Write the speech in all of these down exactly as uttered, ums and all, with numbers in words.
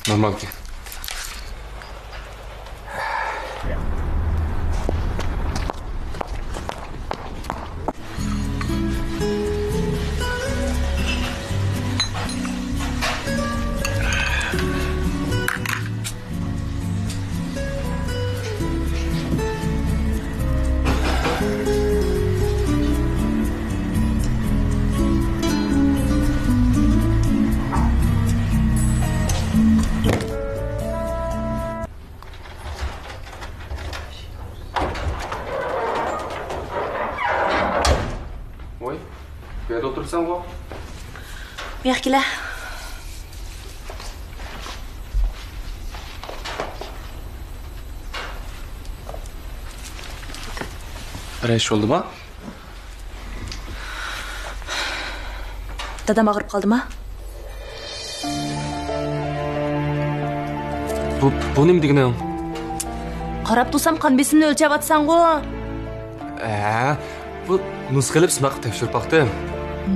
نورمالكەن. ۋوي، بۇ يەردە ئولتۇرۇپسەنغۇ؟ بۇياققا كېلە. بىرەر ئىش بولدىما؟ دادام ئاغرىپ قالدىما؟ بۇ، بۇ نېمە دېگىنىڭ؟ قاراپ تۇرسام قان بېسىمنى ئۆلچەۋاتىسەنغۇ. ئە، بۇ نۇسخا ئېلىپ سىناققا تەكشۈرۈپ باقتىم.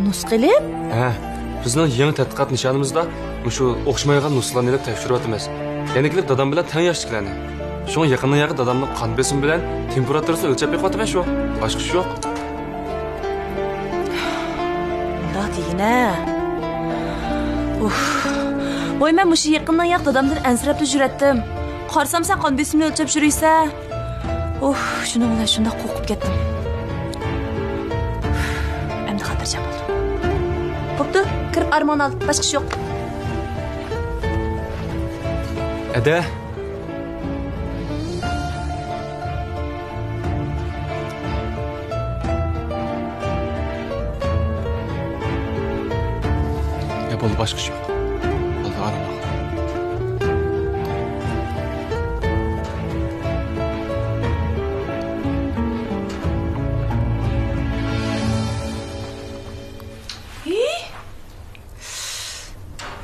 نۇسخا ئېلىپ؟ ھە، بىزنىڭ يېڭى تەتقىقات نىشانىمىزدا مۇشۇ ئوخشىمايدىغان نۇسخىلارنى ئېلىپ تەكشۈرۈۋاتىمىز. يەنە كېلىپ دادام بىلەن تەڭ ياشتىكىلەرنى. شۇڭا يېقىندىن ياقى دادامنىڭ قان بېسىمى بىلەن تېمپېراتۇرىسىنى ئۆلچەپ بېقىۋاتىمەن شۇ. باشقا ئىش يوق. مۇنداق دېگىنە. ئۇھ. ۋاي، مەن مۇشۇ يېقىندىن ياق دادامدىن ئەنسىرەپلا يۈرەتتىم. قارىسام، سەن قان بېسىمنى ئۆلچەپ يۈرۈيسەن. ئۇھ، شۇنىڭ بىلەن شۇنداق قورقۇپ كەتتىم. ئەمدى خاتىرجەم بولدۇم. بوپتۇ، كىرىپ ئارامىڭنى ئال، باشقا ئىش يوق. ئەدە. يا بولدى، باشقا ئىش يوق. بولدى، ئارام ئال. ھېي!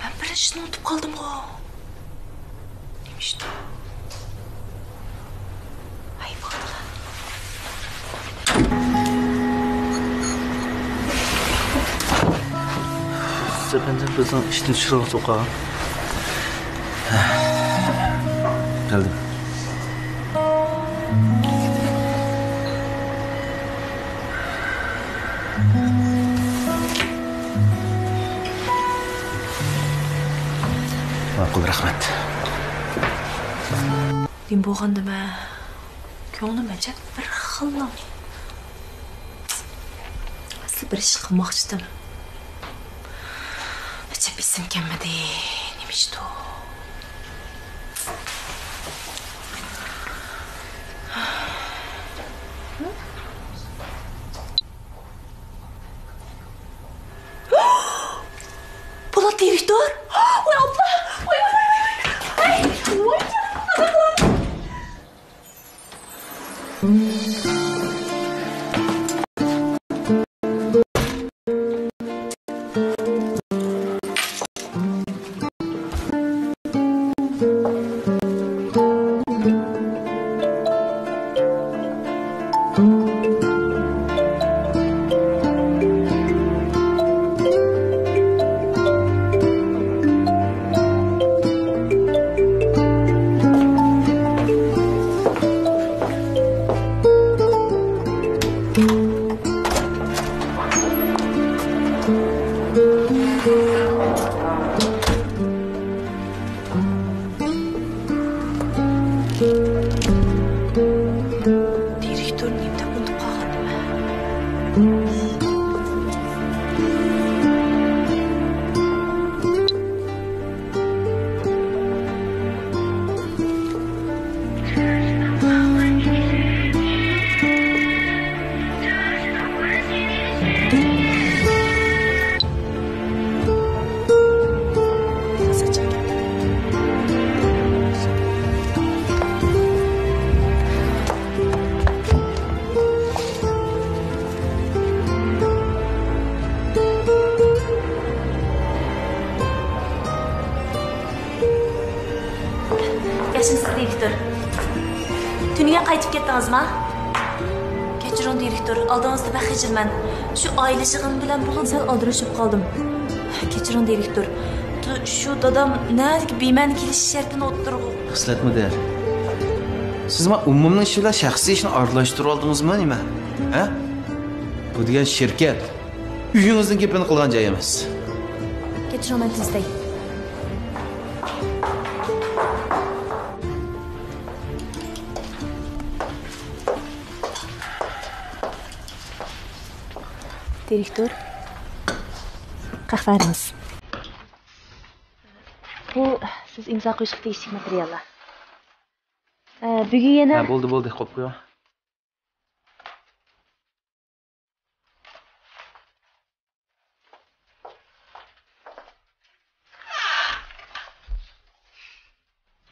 مەن بىر ئىشنى ئۇنتۇپ قالدىمغۇ. نېمە ئىشتۇ؟ ھەي، بولدىلا. سەپەندىم، بىزنىڭ ئىشتىن چۈشۈرۈۋاتىدۇ قالغان. كەلدىم. ماقۇل، رەھمەت. نېمە بولغاندىمەن؟ كۆڭلۈم ئەجەب بىر خىللا. ئەسلى بىر ئىش قىلماقچىدىم. ئەجەب ئېسىم كەلمىدى. نېمە ئىشتۇ؟ بولات دىرېكتور! ۋاي ئاللا! ۋاي، ۋاي، ۋاي، ۋاي! ۋاي، ۋاي، ۋاي! دىرېكتور نېمە دەپ ئۇنتۇپ قالغاندىمەن؟ ياخشىمۇسىز، دىرېكتور؟ تۈنۈگۈن قايتىپ كەتتىڭىزما؟ كەچۈرۈڭ، دىرېكتور، ئالدىڭىزدا بەك خىجىلمەن. شۇ ئائىلە يىغىنى بىلەن بولۇپ سەل ئالدىراش بولۇپ قالدىم. كەچۈرۈڭ، دىرېكتور. شۇ دادام نەدىكى بىمەنە كېلىش شەرتىنى ئوتتۇرىغا. خىسلەتمۇ دەل. سىز ما ئومۇمنىڭ ئىشى بىلەن شەخسىي ئىشنى ئارىلاشتۇرۇۋالدىڭىزمۇ نېمە؟ ھە؟ بۇ دېگەن شىركەت. ئۆيىڭىزنىڭ گېپىنى قىلغان جاي ئەمەس. كەچۈرۈڭ، مەن تۈزىتەي. دىرېكتور، قەھۋەڭىز. بۇ سىز ئىمزا قويۇشقا تېگىشلىك ماتېرىياللار. ئە، بۈگۈن يەنە. ھە، بولدى، بولدى، قويۇپ قويۇڭ.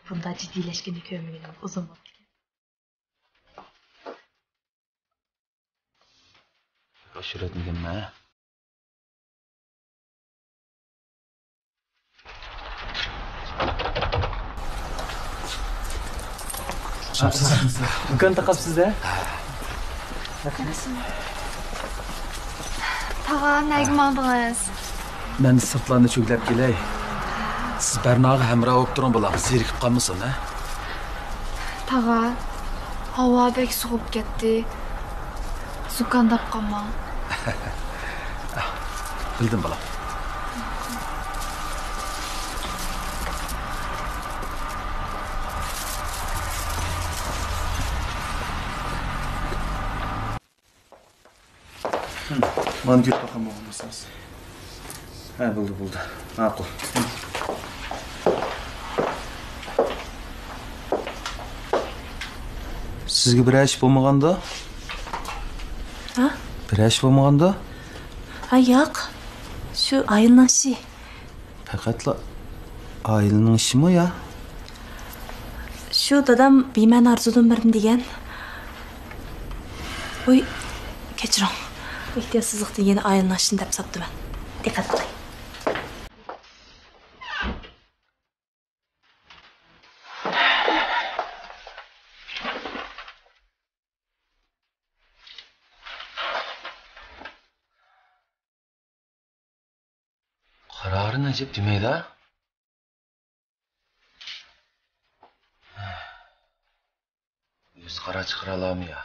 بۇنداق جىددىيلەشكىنىنى كۆرمىگىنىم ئۇزۇن بوپتىكەن. ئاشۇراتمىدىممۇ؟ دۇكان تاقاپسىز-دە؟ تاغا، نەگە ماڭدىڭىز؟ مەن سىرتلارنى چۆگىلەپ كېلەي. سىز بەرناغا ھەمراھ بولۇپ تۇرۇڭ، بالام، زېرىكىپ قالمىسۇن، ھە؟ تاغا، ھاۋا بەك سوغۇپ كەتتى. زۇكامداپ قالماڭ. بىلدىم، بالام. مانا گۆپ باقام بولغان بولسىڭىز. ھە، بولدى، بولدى. ماقۇل. سىزگە بىرەر ئىش بولمىغاندۇ؟ ھە؟ بىرەر ئىش بولمىغاندۇ؟ ھە، ياق. شۇ ئائىلىنىڭ ئىشى. پەقەتلا ئائىلىنىڭ ئىشىمۇ يا؟ شۇ دادام بىمەنە ئارزۇدىن بىرنى دېگەن. ۋوي، كەچۈرۈڭ. ئېھتىياتسىزلىقتىن يەنە ئائىلىنىڭ ئىشىنى دەپ ساپتىمەن. دىققەت قىلىڭ. قارارىنى ئەجەب دېمەيدۇ. ئۆزى قارار چىقىرالامۇ يا؟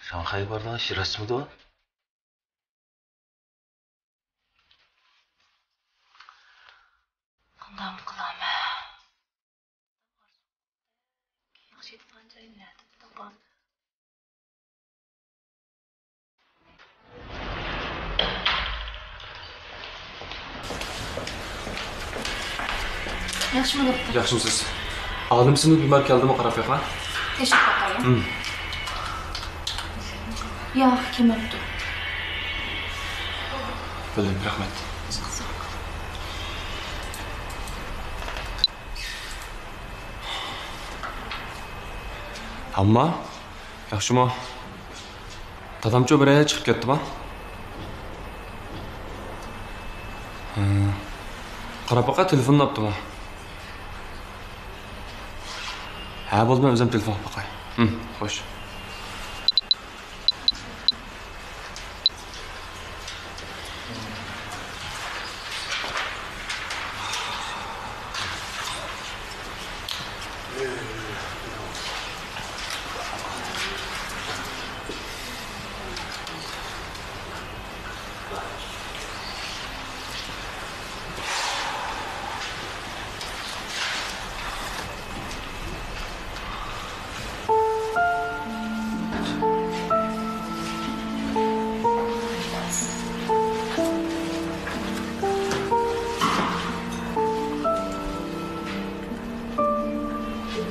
شاڭخەيگە بارىدىغان ئىش راستمىدۇ؟ قانداقمۇ قىلامەن؟ ياخشى يېتىدىغان جاينى نەدىن تاپاي؟ ياخشىمۇ دوختۇر؟ ياخشىمۇسىز؟ ئالىم سىنىپ بىمار كەلدىمۇ، قاراپ بېقىڭ. تەكشۈرۈپ باقايلى. ھىم. ياق، كەلمەپتۇ. بولدى، رەھمەت. ئەمما ياخشىمۇ؟ دادامچۇ بىرەر چىقىپ كەتتىما؟ ھە. قاراپ باقاي، تېلېفوننى ئاپتىما؟ ھە، بولدى، مەن ئۆزۈم تېلېفون قىلىپ باقاي. ھىم، خوش.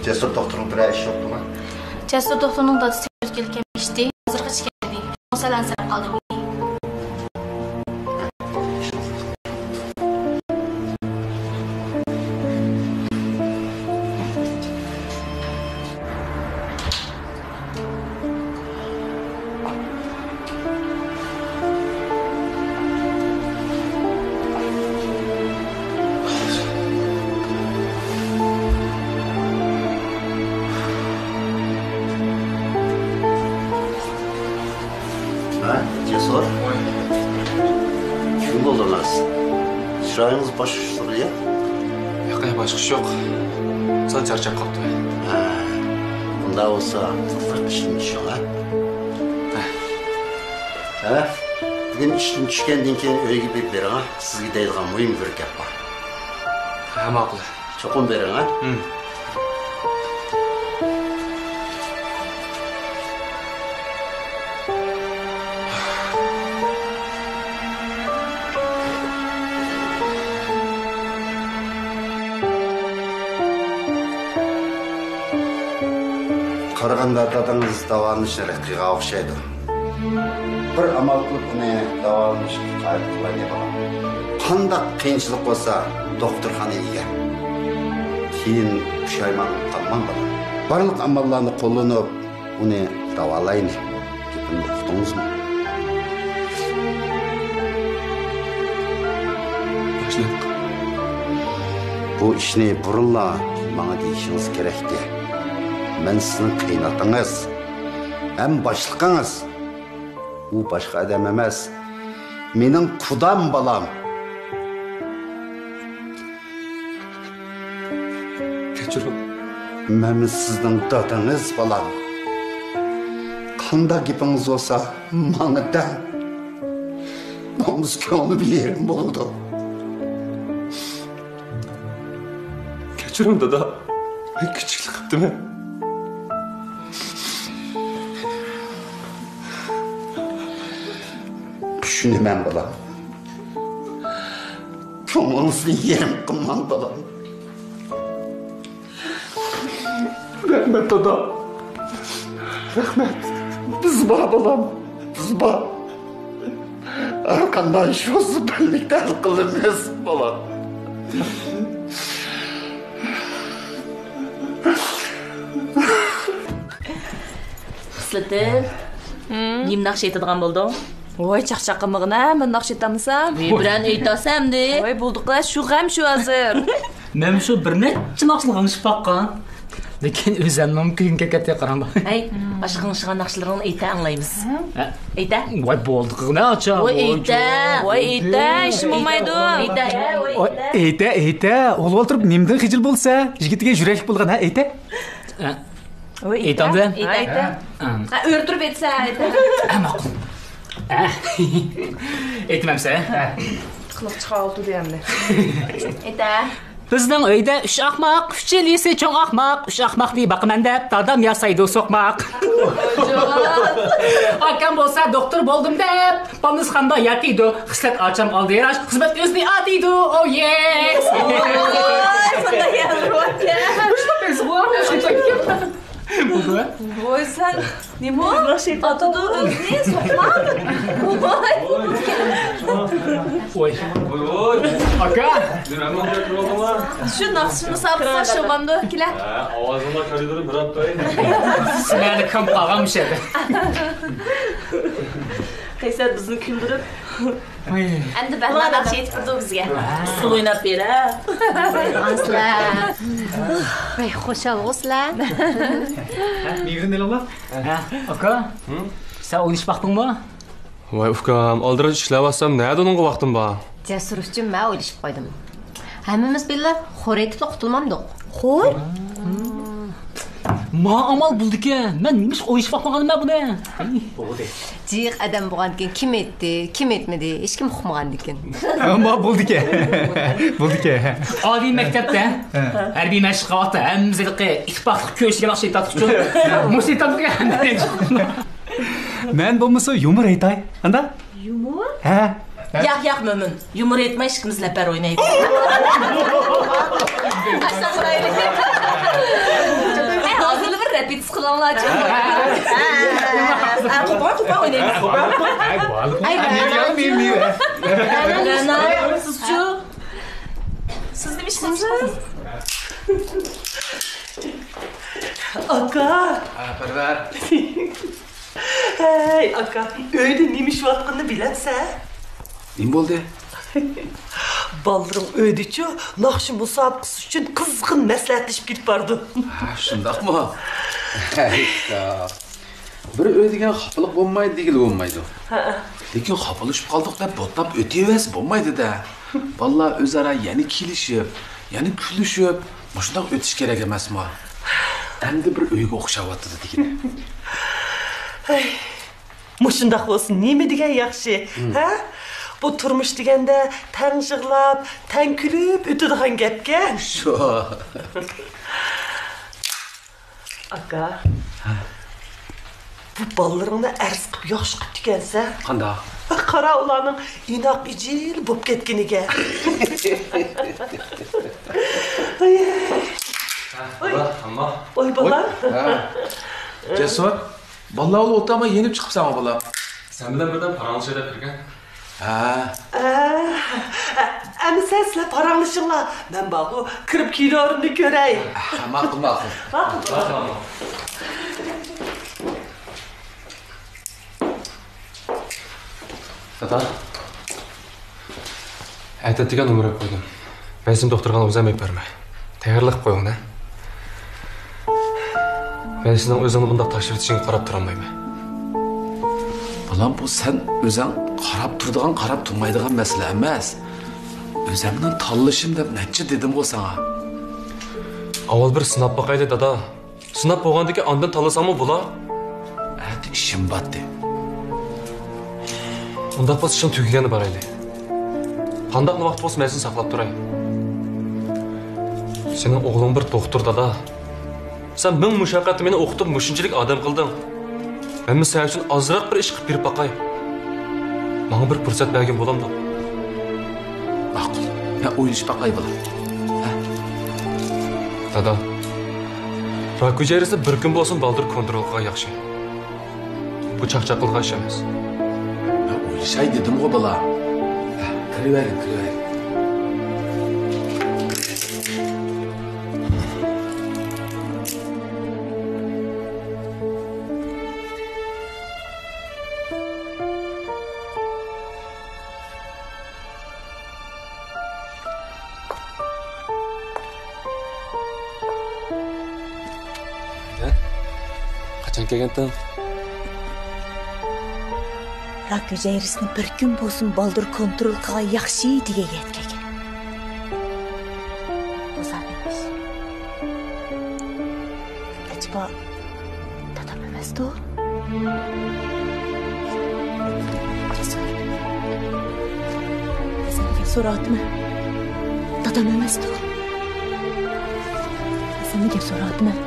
جەسۇر دوختۇرنىڭ بىرەر ئىشى يوقتىما؟ جەسۇر دوختۇرنىڭ دادىسى ئۆتكىلى كەم ئىشتى. ھازىرغىچە كەلدى. سەل ئەنسىرەپ قالدىم. چىرايىڭىز باشقىچە تۇرىدۇ يا؟ ياق، باشقىچە يوق. سەل چارچاپ قاپتۇ. ھە، ئۇنداق بولسا قىزىق ئىشتىن چۈشۈڭ، ھە؟ ھە؟ بۈگۈن ئىشتىن چۈشكەندىن كېيىن ئۆيگە بېرىپ بېرىڭ، ھە؟ سىزگە دەيدىغان مۇھىم بىر گەپ بار. ھە، ماقۇل. چوقۇم بېرىڭ، ھە؟ ھىم. قارىغاندا دادىڭىز داۋالىنىشنى رەت قىلغان ئوخشايدۇ. بىر ئامال قىلىپ ئۇنى داۋالىنىشقا قايىل قىلايلى، بالام. قانداق قىيىنچىلىق بولسا، دوختۇرخانىغا ئىگە. كېيىن پۇشايمان قىلىپ قالماڭ، بالام. بارلىق ئاماللارنى قوللىنىپ، ئۇنى داۋالايلى. گېپىمنى ئۇقتىڭىزمۇ؟ باشلىق. بۇ ئىشنى بۇرۇنلا ماڭا دېيىشىڭىز كېرەكتى. مەن سىزنىڭ قېيىنئاتىڭىز ھەم باشلىقىڭىز. ئۇ باشقا ئادەم ئەمەس، مېنىڭ قۇدام بالام. كەچۈرۈڭ. مەنمۇ سىزنىڭ دادىڭىز، بالام. قانداق گېپىڭىز بولسا، ماڭا دەڭ. نومۇس كۆڭلۈم يېرىم بولىدۇ. كەچۈرۈڭ، دادا. مەن كىچىكلىك قىپتىمەن. چۈشىنىمەن، بالام. كۆڭلىڭىزنى يېرىم قىلماڭ، بالام. رەھمەت، دادا. رەھمەت. بىز بار، بالام. بىز بار. ھەر قانداق ئىش بولسا، بىرلىكتە ھەل قىلىمىز، بالام. خىسلىتىم، نېمە ناخشا ئېيتىدىغان بولدۇڭ؟ ۋاي، چاقچاق قىلمىغىن ھە، مەن ناخشا ئېيتالمىسام. ھېي، بىرەرنى ئېيتالسا ئەمدى. ۋاي، بولدى قىلە، شۇ غەم شۇ ھازىر. مەن شۇ بىر نەچچە ناخشىلارنى ئاڭلىشىپ باققان. لېكىن ئۆزۈمنىڭ كۈلكۈم كەتتى، قاراڭلار. ھەي، باشقا ئاڭلىشىدىغان ناخشىلىرىڭنى ئېيتە، ئاڭلايمىز. ھە؟ ئېيتە. ۋاي، بولدى قىلغىنە ئاچا. ۋاي، ئېيتە. ۋاي، ئېيتە، ھېچنېمە بولمايدۇ. ئېيتە. ۋاي، ئېيتە، ئېيتە. ئوغلى ئولتۇرۇپ نېمىدىن خىجىل بولسا، يىگىتىگە يۈرەكلىك بولغان، ھە، ئېيتە. ھە؟ ئېيتامدۇ؟ ئېيتە. ھە، ئېيتە. ھە. ھە، ئۆرە تۇرۇپ ئېيتسا، ئېيتە. ھە، ماقۇل. ھە. ئېيتمامسە؟ ھە. قىلىق چىقىۋالدى ئەمدى. ئېيتە. بىزنىڭ ئۆيدە ئۈچ ئاقماق، ئۈچىلىسى چوڭ ئاقماق، ئۈچ ئاقماقنى باقىمەن دەپ، دادام ياسايدۇ سوقماق. ئاكام بولسا دوختۇر بولدۇم دەپ، بالنىستخانىدا ياتىدۇ. خىسلەت ئاچام ئالدىراش، خىزمەت ئۆزىنى ئاتىيدۇ. ئو يېس! ۋاي، سەن نېمە؟ ئاتىدۇ ئۆزىنى، سوقماق. ۋاي. ۋوي. ئاكا! شۇ ناخشا مۇسابىقىسىگە شۇ مامدۇ كېلە. ھە، ئاۋازىڭلار كارىدوردا بىراپ تۇراي. سىلەرنى كام قالغان مۇشۇ يەردە. قەيسەر بىزنى كۈلدۈرۈپ. ئەمدى بەھمەن ناخشا ئېيتىپ بېرىدۇ بىزگە. ئۇسسۇل ئويناپ بېرە. ۋاي، خۇشالغۇ سىلەر. ھە، مېۋىدىن ئېلىڭلار. ھە، ئاكا. سەن ئوينىشىپ باقتىڭمۇ؟ ۋاي ئۇكام، ئالدىراش ئىشلەۋاتسام نەدە ئۇنىڭغا ۋاقتىم بار؟ جەسۇر ئۈچۈن مەن ئويلىشىپ قويدۇم. ھەممىمىز بىللە خور ئېيتىپلا قۇتۇلمامدۇق؟ خور؟ ما ئامال بولىدىكەن. مەن نېمىشقا ئويلىشىپ باقمىغانىمەن بۇنى؟ جىق ئادەم بولغاندىكىن كىم ئېيتتى، كىم ئېيتمىدى، ھېچكىم ئۇقمىغاندىكىن. ما بولىدىكەن. بولىدىكەن. ئالىي مەكتەپتە ھەربىي مەشىق قىلىۋاتىدۇ. ھەممىمىز ھېلىقى ئىتتىپاقلىق كۆرۈشىدىغان ناخشا ئېيتاتتۇق. مۇشۇ ئېيتاتتۇق. مەن بولمىسا يۇمۇر ئېيتاي. قانداق؟ يۇمۇر؟ ھە. ياق، ياق، مۆمىن. يۇمۇر ئېيتماي ئىككىمىز لەپەر ئوينايلى. ئەي، ھازىرلا بىر رېپېتىتسىيە قىلىڭلارچۇ. ھە، ھە، ھە. ھە، قوپال، قوپال ئوينايمىز. ئەي، رەنا، سىزچۇ؟ سىز نېمە ئىش قىلىسىز؟ ئاكا. ھە، پەرۋەر. ھەي، ئاكا، ئۆيدە نېمە ئىش بولۇۋاتقىنىنى بىلەمسەن؟ نېمە بولدى؟ بالىلىرىڭ ئۆيدىچۇ، ناخشا مۇسابىقىسى ئۈچۈن قىزغىن مەسلىھەتلىشىپ كېتىپ بارىدۇ. ھە، شۇنداقمۇ؟ ھەي، بىر ئۆي دېگەن خاپىلىق بولمايدۇ دېگىلى بولمايدۇ. ھەئە. لېكىن خاپىلىشىپ قالدۇق دەپ بوتلاپ ئۆتۈۋەرسە بولمايدۇ-دە. بالىلار ئۆزئارا يەنە كېلىشىپ، يەنە كۈلۈشۈپ، مۇشۇنداق ئۆتۈش كېرەك ئەمەسمۇ؟ ئەمدى بىر ئۆيگە ئوخشاۋاتىدۇ دېگىنە. ھەي، مۇشۇنداق بولسا نېمە دېگەن ياخشى، ھە؟ بۇ تۇرمۇش دېگەندە تەڭ يىغلاپ، تەڭ كۈلۈپ ئۆتىدىغان گەپكەن. شۇ. ئاكا. ھە. بۇ بالىلىرىڭنى ئەرز قىلىپ ياخشى قىپتىكەنسەن. قانداق؟ قارا ئۇلارنىڭ ئىناق ئىجىل بولۇپ كەتكىنىگە. ھە، بالا، ئامما. ۋاي بالا. ھە. جەسۇر، بالىلار ئولتۇرماي يېنىپ چىقىپسەنغۇ بالا. سەن بىلەن بىردەم پاراڭلىشاي دەپ كىرگەن. ھە. ئە، ئەمىسە سىلەر پاراڭلىشىڭلار. مەن بارغۇ، كىرىپ كىنونى كۆرەي. ھە، ماقۇل، ماقۇل. ماقۇل. ماقۇل. دادا، ئەتە دېگەن نومۇر قويدۇم. بەزىم دوختۇرخانىغا ئۆزۈم ئېلىپ بارىمەن. تەييارلىق قويۇڭ-دە. مەن سېنىڭ ئۆزۈڭنى بۇنداق تاشلىۋېتىشىڭگە قاراپ تۇرالمايمەن. بالام، بۇ سەن ئۆزۈڭ قاراپ تۇرىدىغان، قاراپ تۇرمايدىغان مەسىلە ئەمەس. ئۆزۈمنىڭ تاللىشىم دەپ نەچچە دېدىمغۇ ساڭا. ئاۋۋال بىر سىناپ باقايلى، دادا. سىناپ بولغاندىن كېيىن ئاندىن تاللىساڭمۇ بولا. ئەتە ئىشىم باتتى. ئۇنداق بولسا ئىشىڭ تۈگىگەندە بارايلى. قانداقلا ۋاقىت بولسا مەن سېنى ساقلاپ تۇراي. سېنىڭ ئوغلۇڭ بىر دوختۇر، دادا. سەن مىڭ مۇشەققەتتە مېنى ئوقۇتۇپ مۇشۇنچىلىك ئادەم قىلدىڭ. مەنمۇ سەن ئۈچۈن ئازراق بىر ئىش قىلىپ بېرىپ باقاي. ماڭا بىر پۇرسەت بەرگىن بولامدۇ؟ ماقۇل. مەن ئويلىشىپ باقاي، بالام. ھە؟ دادا، راك ھۈجەيرىسىنى بىر كۈن بولسۇن بالدۇر كونترول قىلغان ياخشى. بۇ چاقچاق قىلغان ئىش ئەمەس. مەن ئويلىشاي دېدىمغۇ، بالام. ھە، كىرىۋەرگىن، كىرىۋەرگىن. ھە؟ قاچان كەلگەنتىڭ؟ راك ھۈجەيرىسىنى بىر كۈن بولسۇن بالدۇر كونترول قىلغان ياخشى دېگەن يەتكەن. ئۇزاق ئەمەس. ئەجەبا، دادام ئەمەستۇ؟ سەندىن سوراۋاتىمەن. دادام ئەمەستۇ؟ سەندىن سوراۋاتىمەن.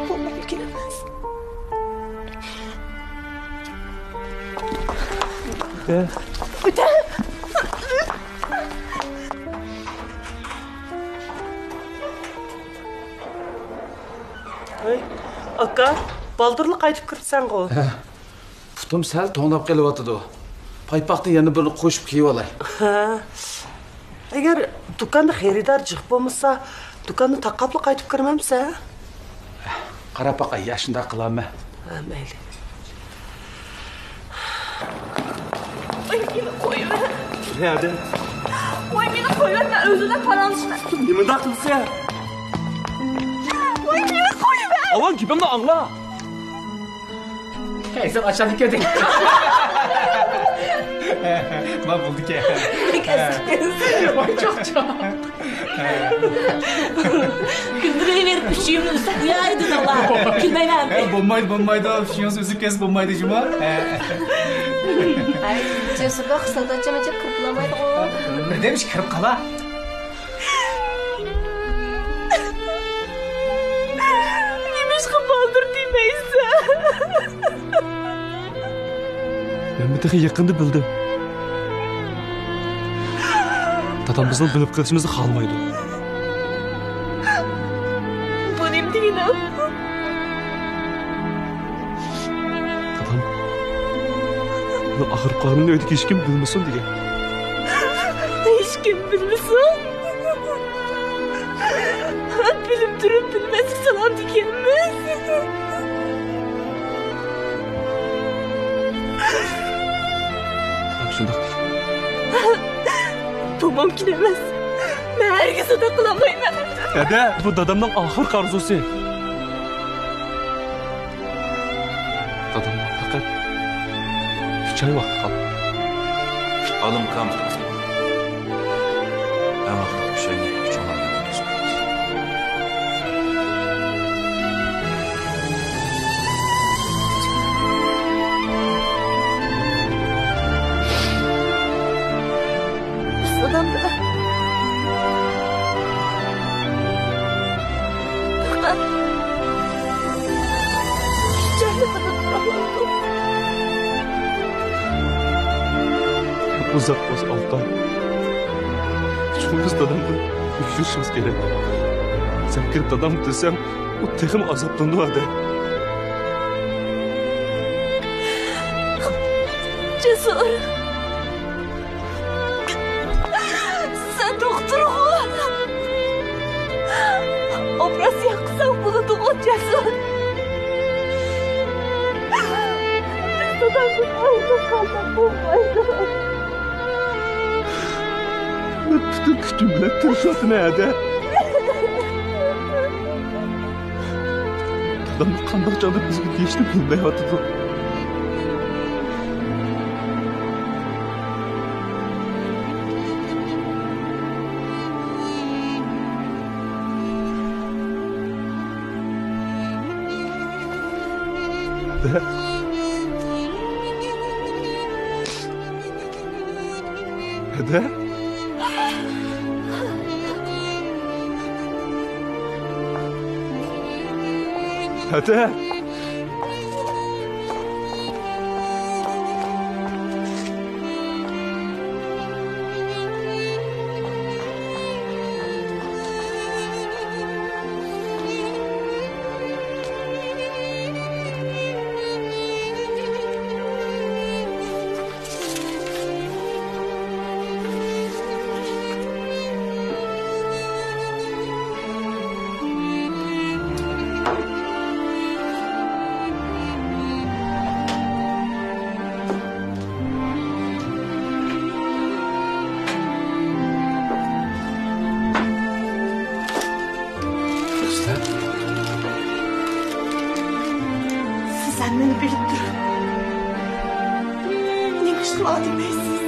بۇ مۇمكىن ئەمەس. ئۆتە. ئۆتە. ھەي، ئاكا، بالدۇرلا قايتىپ كىرىپسەنغۇ؟ ھە. پۇتۇم سەل توڭلاپ قېلىۋاتىدۇ. پايپاقتىن يەنە بىرنى قوشۇپ كىيىۋالاي. ھە. ئەگەر دۇكاندا خېرىدار جىق بولمىسا، دۇكاننى تاقاپلا قايتىپ كىرمەمسەن؟ قاراپ باقاي، يا شۇنداق قىلارمەن. ھە، مەيلى. ۋاي، مېنى قويۇۋەر. نەدە؟ ۋاي، مېنى قويۇۋەر، مەن ئۆزۈم بىلەن پاراڭلىشىمەن. نېمانداق قىلسا؟ ۋاي، مېنى قويۇۋەر. ئاۋۋال گېپىمنى ئاڭلا. ھەي، سەن ئاشۇنى كۆردۈڭ. ما بولدىكەن. ۋاي، چاق، چاق. كۈلدۈرۈۋېرىپ ئۈچىيىمنى ئۈزۈپ قوياي دېدىڭلار. كۈلمەيمەن. ھە، بولمايدۇ، بولمايدۇ. ئۈچىيىڭىز ئۈزۈپ كەتسە بولمايدۇ جۇما. ھە. ھەي، جەسۇرغا خىسلەت ئاچام ئەجەب كىرىپ بولالمايدىغۇ. بىردەم ئىش كىرىپ قالا. نېمىشقا بالدۇر دېمەيسەن؟ مەن بۇ تېخى يېقىندا بىلدىم. دادام بىزنىڭ بىلىپ قېلىشىمىزنى خالىمايدۇ. بۇ نېمە دېگىنىڭ؟ دادام، بۇنىڭ ئاخىرقى قارىنىنى ئۆيدىكى ھېچكىم بىلمىسۇن دېگەن. ھېچكىم بىلمىسۇن؟ تۇرۇپ بىلمەسلىك سالامدىكەنمىز. شۇنداق. بۇ مۇمكىن ئەمەس. مەن ھەرگىز ئۇنداق قىلالمايمەن. ھەدە، بۇ دادامنىڭ ئاخىرقى ئارزۇسى. دادامغا پەقەت ئۈچ ئاي ۋاقىت قالدى. ئالىمكام، ھەم ۋاقىت ئۈچ ئاينى چوڭ ئادەم. بىز دادام بىلەن پەقەت ئۈچەيلى بىللە تۇرالايدۇ. ئۇزاق بولسا ئالتە ئاي. چوقۇم بىز دادام بىلەن ئۇچرىشىشىمىز كېرەك. سەن كىرىپ دادامغا دېسەڭ، ئۇ تېخىمۇ ئازابلىنىدۇ، ھەدە. جەسۇر. سەن دوختۇرغۇ؟ ئوپېراتسىيە قىلساڭ بولىدىغۇ، جەسۇر؟ بىز دادامدىن ئايرىلىپ قالساق بولمايدۇ. مەن پۈتۈن كۈچۈم بىلەن تىرىشىۋاتىمەن، ھەدە. دادام قانداق چاغدا بىزگە دېيىشنى بىلمەيۋاتىدۇ. ھەدە؟ ھەدە؟ سىز ھەممىنى بىلىپ تۇرۇپ، نېمە ئىش قىلىۋاتىمەن دەيسىز؟